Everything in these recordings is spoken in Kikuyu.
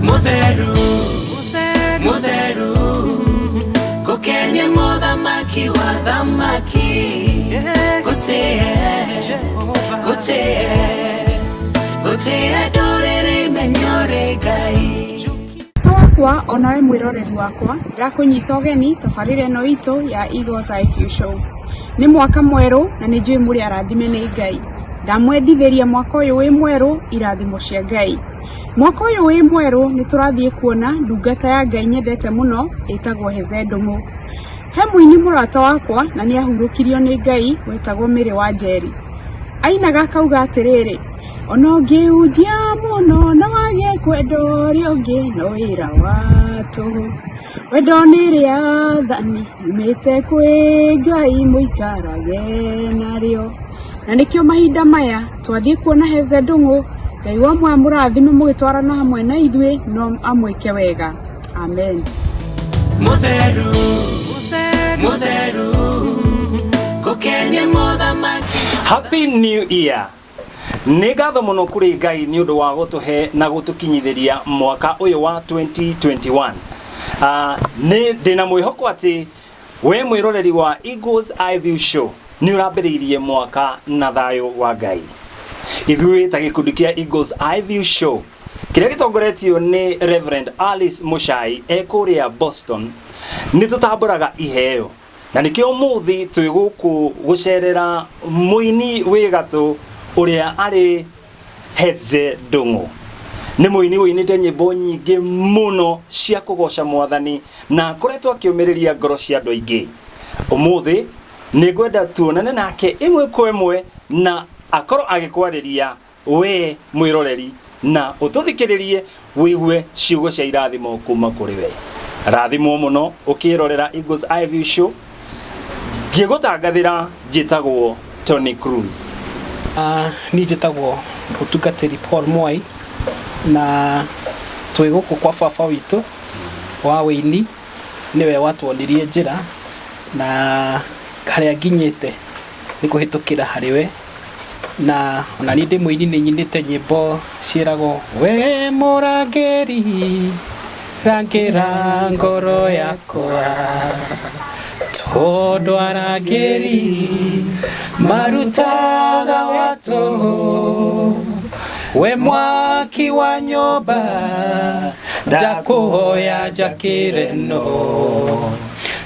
Mutheru, mutheru, gukenie muthamaki wa thamaki, gutie, gutie, gutie ndũrĩrĩ imenyore Ngai. Wakwa onawe mwĩroreri wakwa, ndĩrakũnyita ũgeni tabarĩra ĩno itũ ya Eagles Eye View Show. Nĩ mwaka mwerũ na nĩ njũĩ mũrĩ arathime nĩ Ngai. Ndamwendithĩria mwaka ũyũ wĩ mwerũ irathimo cia Ngai. Mwaka ũyũ wĩ mwerũ nĩ tũrathiĩ kuona ndungata ya Ngai nyendete mũno ĩtagwo Heze Ndũng'ũ. He mũini mũrata wakwa na nĩ ahurũkirio nĩ Ngai wetagwo Mary wa Njeri. Ainaga akauga atĩrĩrĩ, ona ũngĩhunjia mũno na wage kwenda ũrĩa ũngĩ no wĩra wa tũhũ. Wendo nĩ rĩathani yumĩte kwĩ Ngai mũikarage narĩo. Na nĩkĩo mahinda maya twathiĩ kuona Heze Ndũng'ũ, Ngai wa muoyo amũrathime mũgĩtwarana hamwe na ithuĩ no amwĩke wega. Amen. Mutheru, mutheru, gukenie muthamaki. Happy New Year. Nĩ ngatho mũno kũrĩ Ngai nĩ ũndũ wa gũtũhe na gũtũkinyithĩria mwaka ũyũ wa 2021. Nĩ ndĩna mwĩhoko atĩ we mwĩroreri wa Eagles Eye View Show nĩ ũrambĩrĩirie mwaka na thayũ wa Ngai. Ithuĩ ta gĩkundi kĩa Eagles Eye View Show kĩrĩa gĩtongoretio nĩ Reverend Alice Muchai e kũrĩa Boston nĩ tũtambũraga iheo na nĩkĩo ũmũthĩ twĩ gũkũ gũcerera mũini wĩ gatũ ũrĩa arĩ Heze Ndũng'ũ. Nĩ mũini ũinĩte nyĩmbo nyingĩ mũno cia kũgoca mwathani na akoretwo akĩũmĩrĩria ngoro cia andũ aingĩ. Ũmũthĩ nĩ ngwenda tuonane nake ĩmwe kwa ĩmwe na akorwo agĩkwarĩria we mwĩroreri na ũtũthikĩrĩrie wĩigue ciugo cia irathimo kuma kũrĩ we. Rathimwo mũno ũkĩrorera Eagles Eye View Show. Ngĩgũtangathĩra njĩtagwo Tony Cruz. Niĩ njĩtagwo mũtungatĩri Paul Mwai na twĩ gũkũ kwa baba witũ wa wĩini, nĩwe watuonirie njĩra na harĩa nginyĩte nĩ kũhĩtũkĩra harĩ we, na ona niĩ ndĩ mũini nĩ nyinĩte nyĩmbo ciĩragwo we mũrangĩri rangĩra ngoro yakwa tondũ arangĩri marutaga watũ we mwaki wa nyũmba ndakũhoya njakĩre no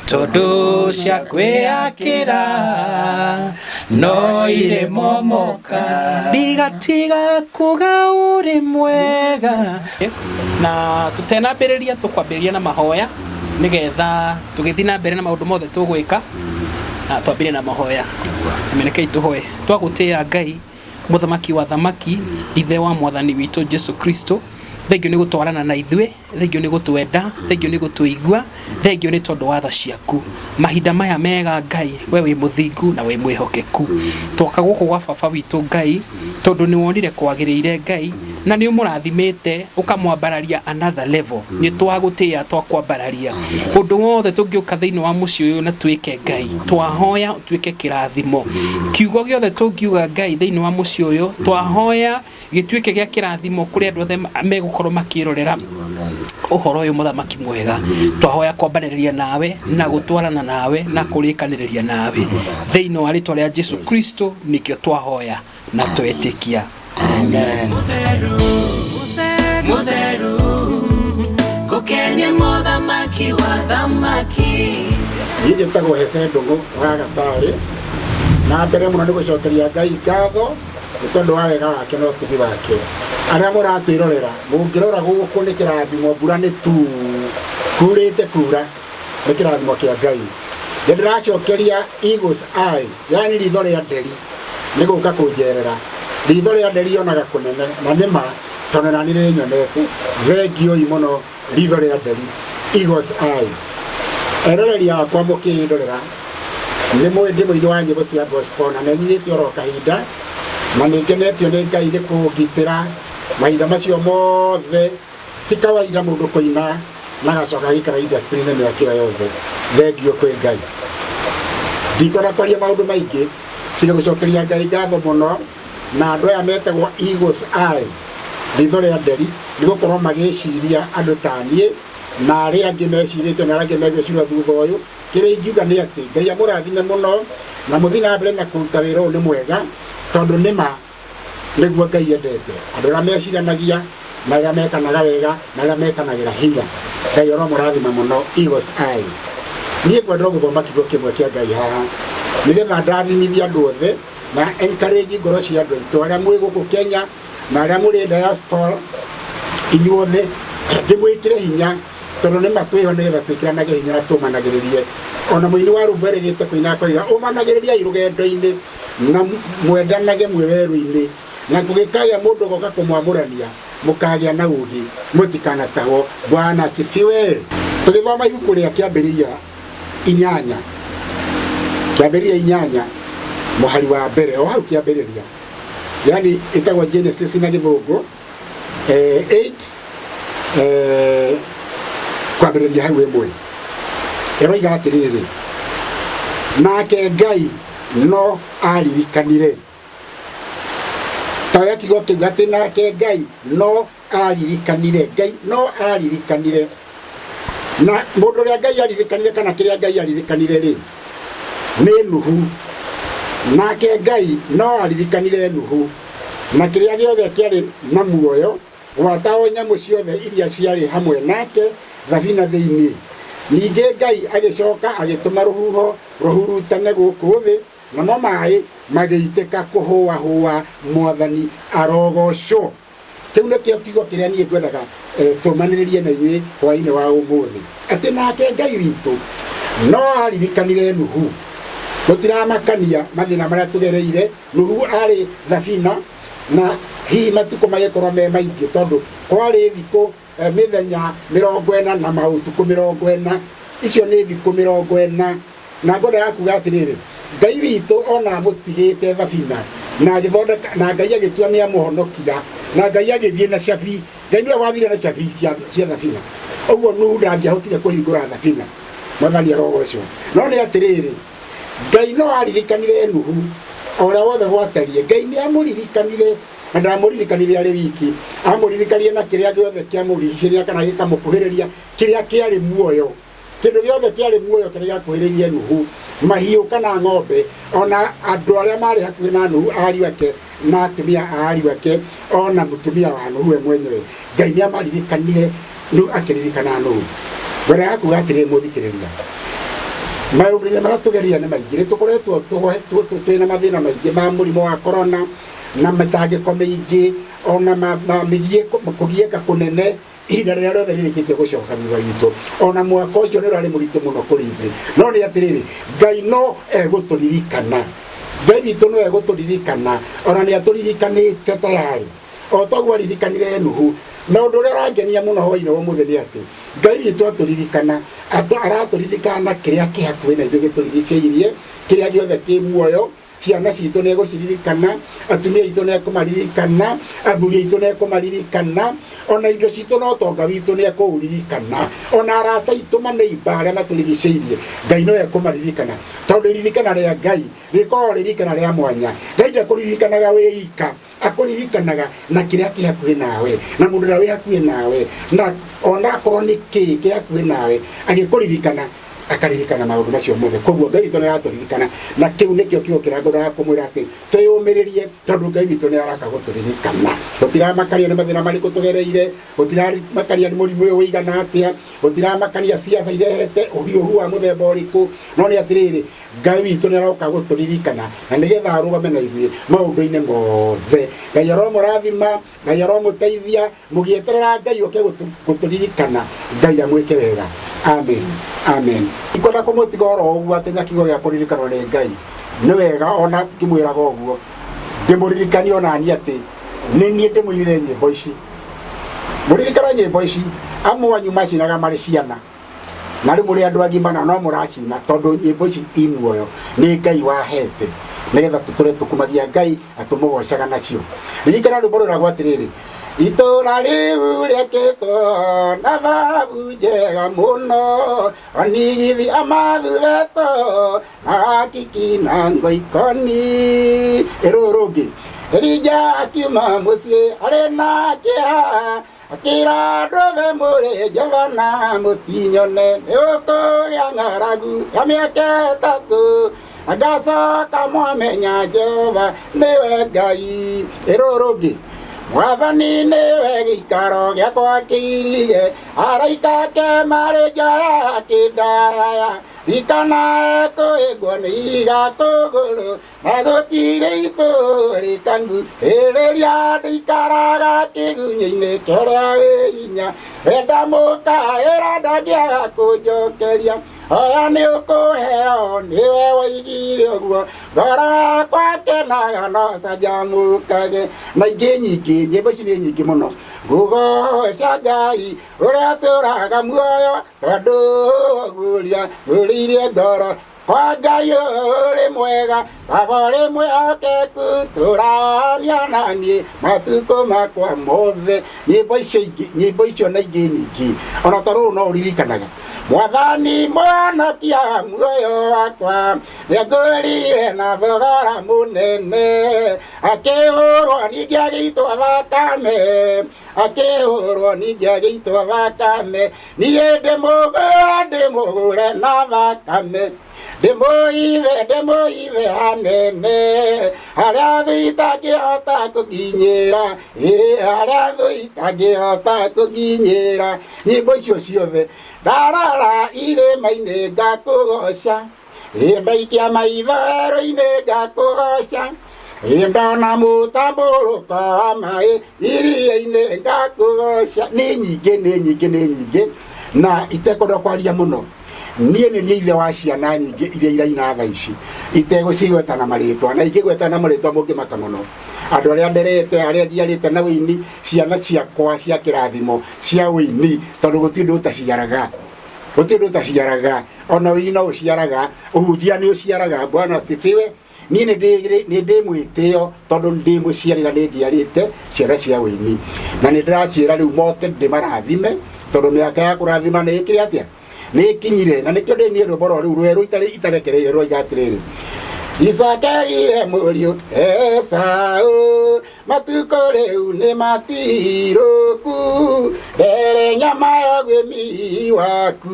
tondũ cia kwĩyakĩra no irĩ momoka ndigatiga kuga ũrĩ mwega. Na tũtenambĩrĩria tũkwambĩrĩria na mahoya nĩgetha tũgĩthiĩ na mbere na maũndũ mothe tũgwĩka, na twambĩrĩrie na mahoya. Rekei tũhoe. Twagũtĩĩa Ngai mũthamaki wa thamaki, ithe wa mwathani witũ Jesu Kristo, thengio nĩ gũtwarana na ithuĩ, thengio nĩ gũtwenda, thengio nĩ gũtũigua, thengio nĩ tondũ wa tha ciaku. Mahinda maya mega Ngai, we wĩ mũthingu na wĩ mwĩhokeku. Twoka gũkũ gwa baba witũ Ngai, tondũ nĩ wonire kwagĩrĩire Ngai, na nĩ ũmũrathimĩte ũkamwambararia another level. Nĩ twagũtĩĩa twakwambararia. Ũndũ wothe tũngĩũka thĩinĩ wa mũciĩ ũyũ na twĩke Ngai, twahoya ũtuĩke kĩrathimo. Kiugo gĩothe tũngiuga Ngai thĩinĩ wa mũciĩ ũyũ, twahoya gĩtuĩke gĩa kĩrathimo kũrĩ andũ othe megũkorwo makĩrorera ũhoro ũyũ mũthamaki mwega. Twahoya kwambanĩrĩria nawe na gũtwarana nawe na kũrĩkanĩrĩria nawe thĩinĩ wa rĩtwa rĩa Jesu Kristo, nĩkĩo twahoya na twetĩkia. Amen. Mutheru, mutheru, gukenie muthamaki wa thamaki. Niĩ njĩtagwo Heze Ndũng'ũ wa Gatarĩ, na mbere mũno nĩ gũcokeria Ngai ngatho nĩ tondũ wa wega wake na ũtugi wake. Arĩa mũratwĩrorera, mũngĩrora gũkũ nĩ kĩrathimo, mbura nĩ tu kurĩte kura, nĩ kĩrathimo kĩa Ngai. Nĩ ndĩracokeria Eagles Eye, yani ritho rĩa nderi, nĩ gũka kũnjerera. Ritho rĩa nderi yonaga kũnene, na nĩ ma, tondũ nani rĩnyonete. Thengiũi mũno ritho rĩa nderi, Eagles Eye. Eroreri akwa mũkĩndorera, nĩ mũĩ ndĩ mũini wa nyĩmbo cia gospel na nĩ nyinĩte oro kahinda, na nĩ ngenetio nĩ Ngai nĩ kũngitĩra mahinda macio mothe. Ti kawaida mũndũ kũina na agacoka agĩikara industry-inĩ mĩaka ĩyo yothe. Thengiũ kwĩ Ngai. Ndikwenda kwaria maũndũ maingĩ, tiga gũcokeria Ngai ngatho mũno, na andũ aya metagwo Eagles Eye. Ritho rĩa Nderi nĩ gũkorwo magĩciria andũ ta niĩ na arĩa angĩ mecirĩte na arĩa angĩ megwĩciria thutha ũyũ. Kĩrĩa ingiuga nĩ atĩ Ngai amũrathime mũno na mũthiĩ na mbere na kũruta wĩra ũyũ nĩ mwega, tondũ nĩma nĩguo Ngai endete andũ arĩa meciranagia na arĩa mekanaga wega na arĩa mekanagĩra hinya. Ngai aromũrathima mũno. Eagles Eye. Niĩ ngwenda gũthoma kiugo kĩmwe kĩa Ngai haha nĩgetha ndathimithie andũ othe na encourage ngoro cia andũ aitũ arĩa mwĩ gũkũ Kenya na arĩa mũrĩ diaspora, inyuothe ndĩmwĩkĩre hinya, tondũ nĩ matwĩho nĩgetha twĩkĩranage hinya na tũmanagĩrĩrie. Ona mũini wa rwĩmbo erĩgĩte kũina akoiga ũmanagĩrĩriai rũgendo-inĩ na mwendanage mwĩ werũ-inĩ, na kũgĩkagĩa mũndũ ũgoka kũmwamũrania mũkagĩa na ũũgĩ, mũtikanatahwo. Bwana asifiwe. Tũgĩthoma ibuku rĩa Kĩambĩrĩria 8, Kĩambĩrĩria 8 mũhari wa mbere o hau Kĩambĩrĩria, yani ĩtagwo Genesis na gĩthũngũ, 8 kwambĩrĩria hau 1, ĩroiga atĩrĩrĩ, nake Ngai no aririkanire. Ta ũrĩa kiugo kĩu atĩ nake Ngai no aririkanire, Ngai no aririkanire. Na mũndũ ũrĩa Ngai aririkanire kana kĩrĩa Ngai aririkanire rĩ, nĩ Nuhu. Nake Ngai no aririkanire Nuhu na kĩrĩa gĩothe kĩarĩ na muoyo, gwata o nyamũ ciothe iria ciarĩ hamwe nake thabina thĩinĩ. Ningĩ Ngai agĩcoka agĩtũma rũhuho rũhurutane gũkũ thĩ, namo maĩ magĩitĩka kũhũahũa. Mwathani arogocwo. Kĩu nĩkĩo kiugo kĩrĩa niĩ ngwendaga tũmanĩrĩrie na inyuĩ hwaĩ-inĩ wa ũmũthĩ, atĩ nake Ngai witũ no aririkanire Nuhu. Gũtiramakania mathĩna marĩa tũgereire. Nuhu arĩ thabina na hihi matukũ magĩkorwo me maingĩ, tondũ kwarĩ thikũ mĩthenya 40 na maũtukũ 40, icio nĩ thikũ 40. Na ngwendaga kuga atĩrĩrĩ, Ngai witũ ona amũtigĩte thabina na agĩthondeka, na Ngai agĩtua nĩ amũhonokia, na Ngai agĩthiĩ na cabi. Ngai nĩwe wathire na cabi cia thabina, ũguo Nuhu ndangĩahotire kũhingũra thabina. Mwathani arogocwo. No nĩ atĩrĩrĩ, Ngai no aririkanire Nuhu o ũrĩa wothe gwatariĩ. Ngai nĩ amũririkanire, na ndamũririkanire arĩ wiki, amũririkanie na kĩrĩa gĩothe kĩamũrigicĩria kana gĩkamũkuhĩrĩria, kĩrĩa kĩarĩ muoyo. Kĩndũ gĩothe kĩarĩ muoyo kĩrĩa gĩakuhĩrĩirie Nuhu, mahiũ kana ng'ombe, ona andũ arĩa marĩ hakuhĩ na Nuhu, ariũ ake na atumia a ariũ ake, ona mũtumia wa Nuhu we mwenyewe, Ngai nĩ amaririkanire. Nuhu akĩririkana Nuhu. Ngwendaga kuga atĩrĩrĩ, mũthikĩrĩria, maũndũ-inĩ marĩa tũgereire nĩ maingĩ. Nĩ tũkoretwo twĩna mathĩna maingĩ ma mũrimũ wa corona na mĩtangĩko mĩingĩ, ona kũgiĩka kũnene ihinda rĩrĩa rĩothe rĩrĩkĩtie gũcoka thutha witũ. Ona mwaka ũcio nĩ ũrarĩ mũritũ mũno kũrĩ ithuĩ. No nĩ atĩrĩrĩ, Ngai no egũtũririkana. Ngai witũ no egũtũririkana, ona nĩ atũririkanĩte tayari o toguo aririkanire Nuhu. Na ũndũ ũrĩa ũrangenia mũno hwaĩ-inĩ wa ũmũthĩ nĩ atĩ Ngai witũ atũririkana, aratũririkana na kĩrĩa kĩ hakuhĩ na ithuĩ gĩtũrigicĩirie, kĩrĩa gĩothe kĩ muoyo. Ciana citũ nĩ egũciririkana, atumia aitũ nĩ ekũmaririkana, athuri aitũ nĩ ekũmaririkana, ona indo citũ na ũtonga witũ nĩ ekũũririkana, ona arata aitũ maneiba arĩa matũrigicĩirie, Ngai no ekũmaririkana, tondũ iririkana rĩa Ngai rĩkoragwo ririkana rĩa mwanya. Ngai ndakũririkanaga wĩ ika, akũririkanaga na kĩrĩa kĩ hakuhĩ nawe, na mũndũ ũrĩa wĩ hakuhĩ nawe, na ona akorwo nĩ kĩ kĩ hakuhĩ nawe, agĩkũririkana akaririkana maũndũ macio mothe. Koguo Ngai witũ nĩ aratũririkana, na kĩu nĩkĩo kiugo kĩrĩa ngwendaga kũmwĩra, atĩ twĩyũmĩrĩrie, tondũ Ngai witũ nĩ araka gũtũririkana. Gũtiramakania nĩ mathĩna marĩkũ tũgereire, gũtiramakania nĩ mũrimũ ũyũ ũigana atĩa, gũtiramakania siasa irehete ũhiũhu wa mũthemba ũrĩkũ, no nĩ atĩrĩrĩ, Ngai witũ nĩ aroka gũtũririkana na nĩgetha arũgame na ithuĩ maũndũ-inĩ mothe. Ngai aromũrathima, Ngai aromũteithia mũgĩeterera Ngai oke gũtũririkana. Ngai amwĩke wega. Amen, amen. Ikwenda kũmũtiga oro ũguo atĩ na kiugo gĩa kũririkanwo nĩ Ngai nĩ wega, ona ngĩmwĩraga ũguo ndĩmũririkanie ona niĩ atĩ nĩ niĩ ndĩmũinĩre nyĩmbo ici. Mũririkane nyĩmbo ici, amwe anyu macinaga marĩ ciana, na rĩu mũrĩ andũ agima na no mũracina, tondũ nyĩmbo ici i muoyo nĩ Ngai wahete nĩgetha tũtũre tũkumagia Ngai na tũmũgocaga nacio. Ririkana rwĩmbo rwĩragwo atĩrĩrĩ, itũra rĩu rĩakĩtwo na thahabu njega mũno, onigithi amathuretwo na hakiki na ngoikoni. Ĩrũũ rũngĩ, Elija akiuma mũciĩ arĩ na kĩeha akĩra andũ othe mũrĩ Jehova na mũtinyone nĩ ũkũgĩa ng'aragu ya mĩaka ĩtatũ agacoka mwamenya Jehova nĩwe Ngai. Ĩrũũ rũngĩ Mwathani nĩwe gĩikaro gĩakwa kĩirige araika ake marĩ nja ya kĩndaya rikana ekũĩgwo nĩ iga kũgũrũ na gũtirĩ itũrĩkangu ĩrĩria ndĩikaraga kĩgunyĩ-inĩ kĩrĩa wĩ hinya wenda mũkaĩra ndangĩaga kũnjokeria oya nĩ ũkũheo nĩwe woigire ũguo ngoro yakwa kenaga no canjamũkage na ingĩ nyingĩ nyĩmbo ici nĩ nyingĩ mũno ngũgoca Ngai ũrĩa tũraga muoyo tondũ guria ngũrĩirie ngoro kwa Ngai ũrĩ mwega baba ũrĩ mwĩhokeku tũrania na niĩ matukũ makwa mothe nyĩmbo icio ingĩ nyĩmbo icio na ingĩ nyingĩ ona ta rũrũ no ũririkanaga mwathani mwonokia muoyo wakwa nĩangũrire na thogora mũnene akĩhũrwo ningĩ agĩitwo thakame akĩhũrwo ningĩ agĩitwo thakame niĩ ndĩmũgũre ndĩmũgũre na thakame ndĩmũithe ndĩmũithe hanene harĩa thũ itangĩhota kũnginyĩra ĩ harĩa thũ itangĩhota kũnginyĩra nyĩmbo icio ciothe ndarara irĩma-inĩ ngakũgoca ĩ ndaikia maitho werũ-inĩ ngakũgoca ĩ ndona mũtambũrũko wa maĩ iria-inĩ ngakũgoca nĩ nyingĩ nĩ nyingĩ nĩ nyingĩ na itekwenda kwaria mũno niĩ nĩ niĩ ithe wa ciana nyingĩ iria iraina thaa ici itegũcigweta na marĩtwa na ingĩgweta na marĩtwa mũngĩmaka mũno andũ arĩa nderete arĩa njiarĩte na wĩini ciana ciakwa cia kĩrathimo cia wĩini tondũ gũtirĩ ũndũ ũtaciaraga gũtirĩ ũndũ ũtaciaraga ona wĩini no ũciaraga ũhunjia nĩ ũciaraga bwana asifiwe niĩ nĩ ndĩ mwĩtĩo tondũ ndĩ mũciari na nĩ njiarĩte ciana cia wĩini na nĩ ndĩraciĩra rĩu moke ndĩmarathime tondũ mĩaka ya kũrathima nĩ ĩkĩrĩ atĩa nĩ ĩkinyire na nĩkĩo ndĩ niĩ rwĩmbo rwa rĩu rwerũ itarĩ itarekereire rwaiga atĩrĩrĩ Isakerire mũriũ Esau matukũ rĩu nĩ matirũku rere nyama ya gwĩmi waku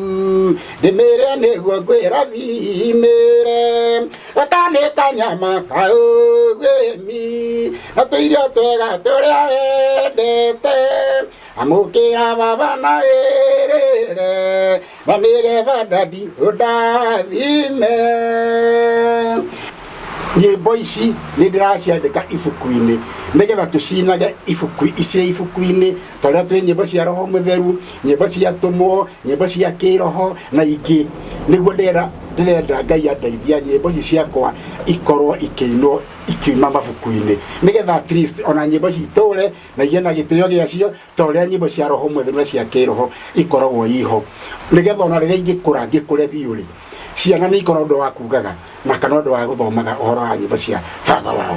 ndĩmĩre nĩguo ngwĩrathimĩre gakanĩ kanyama kaũgwĩmi na tũirio twega tũrĩa wendete amũkĩra baba na wĩrĩre na nĩgetha ndadi ũndathime nyĩmbo ici nĩ ndĩraciandĩka ibuku-inĩ nĩgetha tũcinage ibuku cirĩ ibuku-inĩ ta ũrĩa twĩ nyĩmbo cia roho mũtheru nyĩmbo cia tũmwo nyĩmbo cia kĩroho na ingĩ nĩguo ndĩrenda ndĩrenda Ngai andeithia nyĩmbo ici ciakwa ikorwo ikĩinwo ikiuma mabuku-inĩ nĩgetha at least ona nyĩmbo ici itũre na igĩe na gĩtĩo gĩacio ta ũrĩa nyĩmbo cia roho mũtheru na cia kĩroho ikoragwo iho nĩgetha ona rĩrĩa ingĩkũra ngĩkũre biũ rĩ ciana nĩ ikorwo ũndũ wa kugaga na kana ũndũ wa gũthomaga ũhoro wa nyĩmbo cia baba wao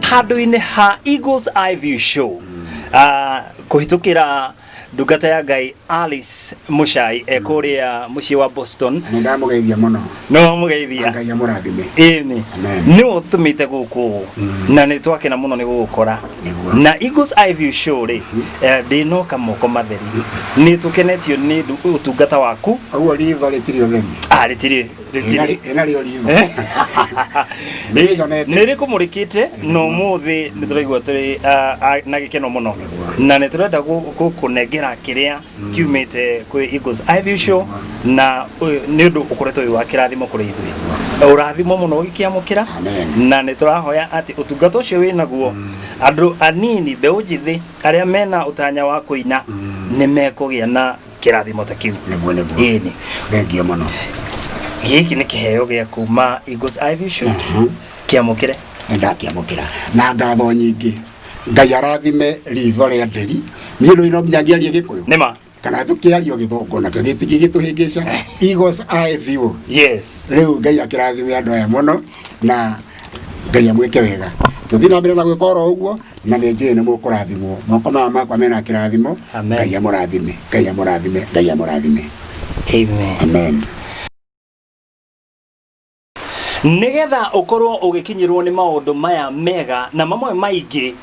handũ-inĩ ha Eagles Eye View Show kũhĩtũkĩra ndungata ya Ngai Alice Muchai e kũrĩa mũciĩ wa Boston nĩ ndamũgeithia mũno no wamũgeithia Ngai amũrathime ĩni Amen. nĩwe ũtũmĩte gũkũ na nĩ twakena mũno nĩ gũgũkora Nĩguo. na Eagles Eye View Show rĩ ndĩnoka moko matheri nĩ tũkenetio nĩ ũtungata waku ũguo ritho rĩtirĩ ũtheri ah rĩtirĩ rĩtirĩ ĩnarĩo ritho Nĩnyonete. nä rä kå må rä kä te na å må thä nä tå raigua tå rä na gä keno må no Nĩguo. na nä tå renda gå kå nengera kä rä a kiumä te kwä Eagles Eye View Show na nä å ndå å koretwo wä wa kä rathimo kå rä ithuä å rathimo må no å gä kä amå kä ra Amen. na nä tå rahoya atä å tungata å cio wä naguo andå anini mbeå njithä arä a mena å tanya wa kå ina nä mekå gä a na kä rathimo ta kä u nĩguo nĩguo ĩni thengio mũno gĩkĩ nĩ kĩheo gĩa kuma Eagles Eye View Show kĩamũkĩre nĩ ndakĩamũkĩra na ngatho nyingĩ Ngai arathime ritho rĩa nderi niĩ rĩu no nginya ngĩarie gĩkũyũ nĩma kana tũkĩario gĩthũngũ nakĩo gĩtingĩgĩtũhĩngĩca Eagles Eye View yes rĩu Ngai akĩrathime andũ aya mũno na Ngai amwĩke wega tũthiĩ na mbere na gwĩka oro ũguo na nĩ njũĩ nĩ mũkũrathimwo moko maya makwa mena kĩrathimo Amen. Ngai amũrathime Ngai amũrathime Ngai amũrathime amen amen. Nĩgetha ũkorwo ũgĩkinyĩrwo nĩ maũndũ maya mega na mamwe maingĩ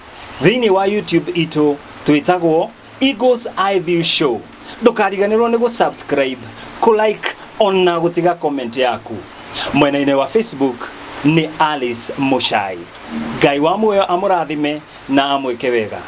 thĩinĩ wa YouTube itũ twĩtagwo Eagles Eye View Show. Ndũkariganĩrwo nĩ gũ-subscribe, kũ-like ona gũtiga comment yaku. Mwena-inĩ wa Facebook nĩ Alice Muchai. Ngai wa muoyo amũrathime na amwĩke wega.